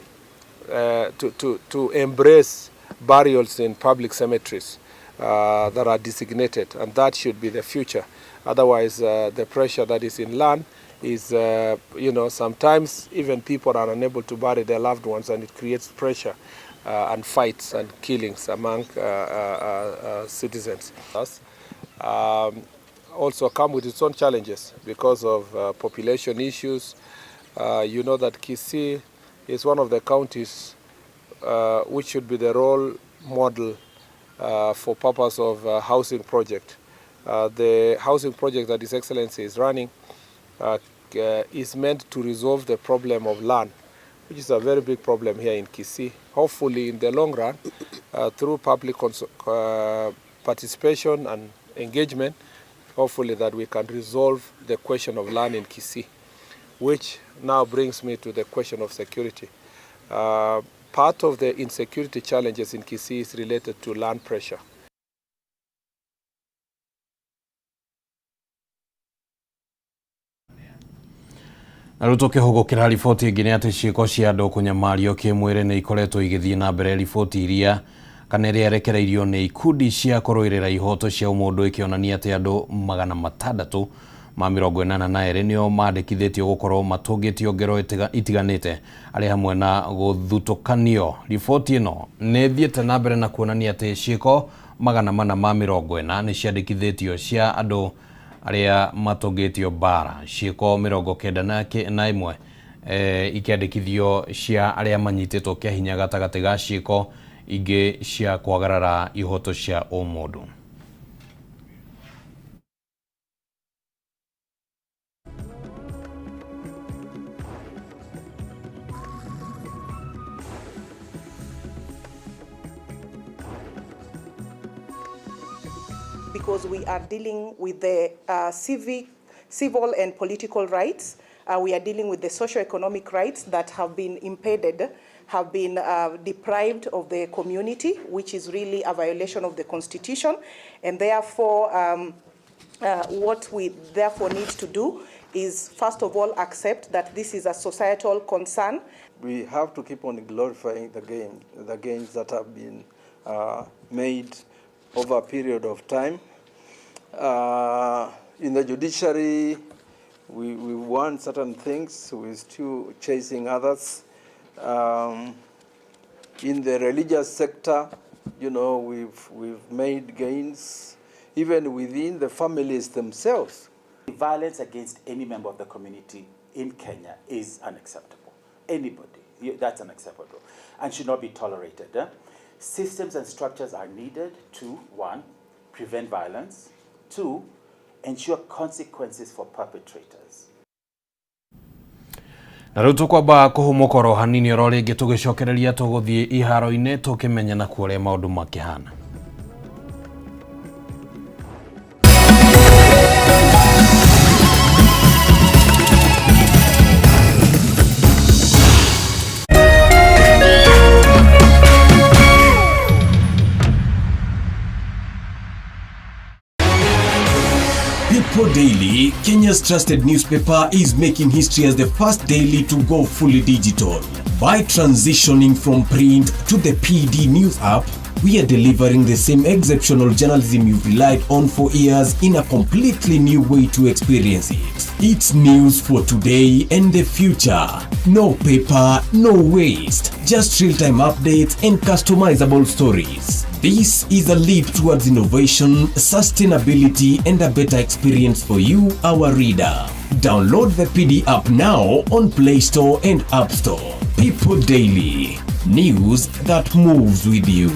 embrace burials in public cemeteries that are designated, and that should be the future. Otherwise, the pressure that is in land is, sometimes even people are unable to bury their loved ones, and it creates pressure and fights and killings among citizens. Also come with its own challenges because of population issues. You know that Kisii is one of the counties which should be the role model for purpose of housing project. The housing project that His Excellency is running is meant to resolve the problem of land, which is a very big problem here in Kisii. Hopefully in the long run, through public participation and engagement, hopefully that we can resolve the question of land in Kisii, which now brings me to the question of security. Part of the insecurity challenges in Kisii is related to land pressure. Na rĩu tũkĩhũgũkĩra riboti ĩngĩ nĩ atĩ ciĩko cia andũ kũnyamario kĩmwĩrĩ nĩ ikoretwo igĩthiĩ na mbere. Riboti iria kana ĩrĩa ĩrekereirio nĩ ikundi cia kũrũĩrĩra ihoto cia ũmũndũ ĩkĩonania atĩ andũ 682 nĩo mandĩkithĩtio gũkorwo matũngĩtio ngero itiganĩte arĩ hamwe na gũthutũkanio. Riboti ĩno nĩ ĩthiĩte na mbere na kuonania atĩ ciĩko 440 nĩ ciandĩkithĩtio cia andũ arĩa matũngĩtio mbara, ciĩko 91 ikĩandĩkithio cia arĩa manyitĩtwo kĩa hinya gatagatĩ ga ciĩko ingĩ cia kwagarara ihoto cia ũmũndũ. Because we are dealing with the civil and political rights. We are dealing with the socio-economic rights that have been impeded, have been deprived of the community, which is really a violation of the Constitution. And therefore, what we therefore need to do is, first of all, accept that this is a societal concern. We have to keep on glorifying the gains that have been made over a period of time. In the judiciary, we won certain things, we're still chasing others. In the religious sector, we've made gains, even within the families themselves. Violence against any member of the community in Kenya is unacceptable. Anybody, that's unacceptable and should not be tolerated. Systems and structures are needed to, 1, prevent violence, 2, ensure consequences for perpetrators. Na rĩu tũkwamba kũhũmũka oro hanini oro rĩngĩ tũgĩcokereria tũgũthiĩ iharo-inĩ tũkĩmenya nakuo ũrĩa maũndũ makĩhana. People Daily, Kenya's trusted newspaper, is making history as the first daily to go fully digital. By transitioning from print to the PD News app, we are delivering the same exceptional journalism you've relied on for years in a completely new way to experience it. It's news for today and the future. No paper, no waste. Just real-time updates and customizable stories. This is a leap towards innovation, sustainability, and a better experience for you, our reader. Download the PD app now on Play Store and App Store. People Daily. News that moves with you.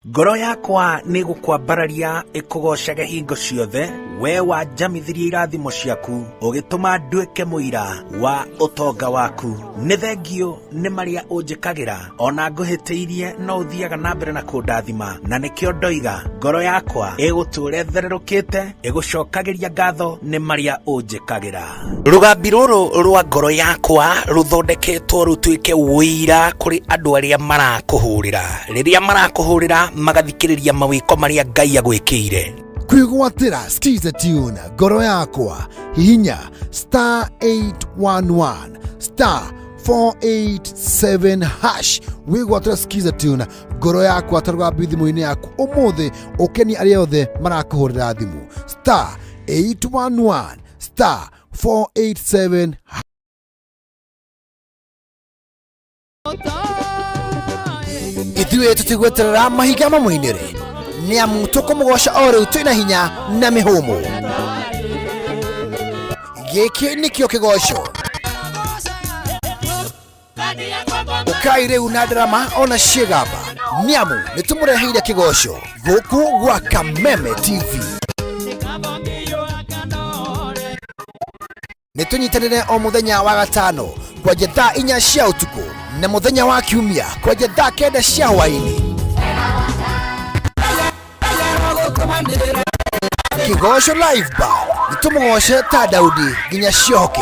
Ngoro yakwa nĩ gũkwambararia ĩkũgoocage hingo ciothe, we wanjamithirie irathimo ciaku, ũgĩtũma nduĩke mũira wa ũtonga waku. Nĩ thengio nĩ marĩa ũnjĩkagĩra, ona ngũhĩtĩirie no ũthiaga na mbere na kũndathima, na nĩkĩo ndoiga ngoro yakwa ĩgũtũũra ĩthererũkĩte, ĩgũcokagĩria ngatho nĩ marĩa ũnjĩkagĩra. Rũgambi rũrũ rwa ngoro yakwa rũthondeketwo rũtuĩke ũira kũrĩ andũ arĩa marakũhũrĩra. Rĩrĩa marakũhũrĩra magathikĩrĩria mawĩko marĩa Ngai agwĩkĩire. Kwĩgwatĩra Skiza Tune ngoro yakwa, hihinya star 811 star 487 hash wĩgwatĩra Skiza Tune ngoro yakwa ta rũgambi thimũ-inĩ yaku ũmũthĩ, ũkenie arĩa othe marakũhũrĩra thimũ star 811 star 487. Ithuĩ tũtigweterera mahinga mamũinĩre, nĩ amu tũkũmũgoca o rĩu twĩna hinya na mĩhũmũ. Gĩkĩ nĩkĩo kĩgoco. Ũkai rĩu na ndarama ona ciĩgamba, nĩ amu nĩ tũmũreheire kĩgoco gũkũ gwa Kameme TV. Nĩ tũnyitanĩre o mũthenya wa gatano kwanja thaa 4 cia ũtukũ na mũthenya wa kiumia kwanja thaa 9 cia hwaĩ-inĩ. Kĩgoco Live Band, nĩ tũmũgoce ta Daudi nginya ciohoke.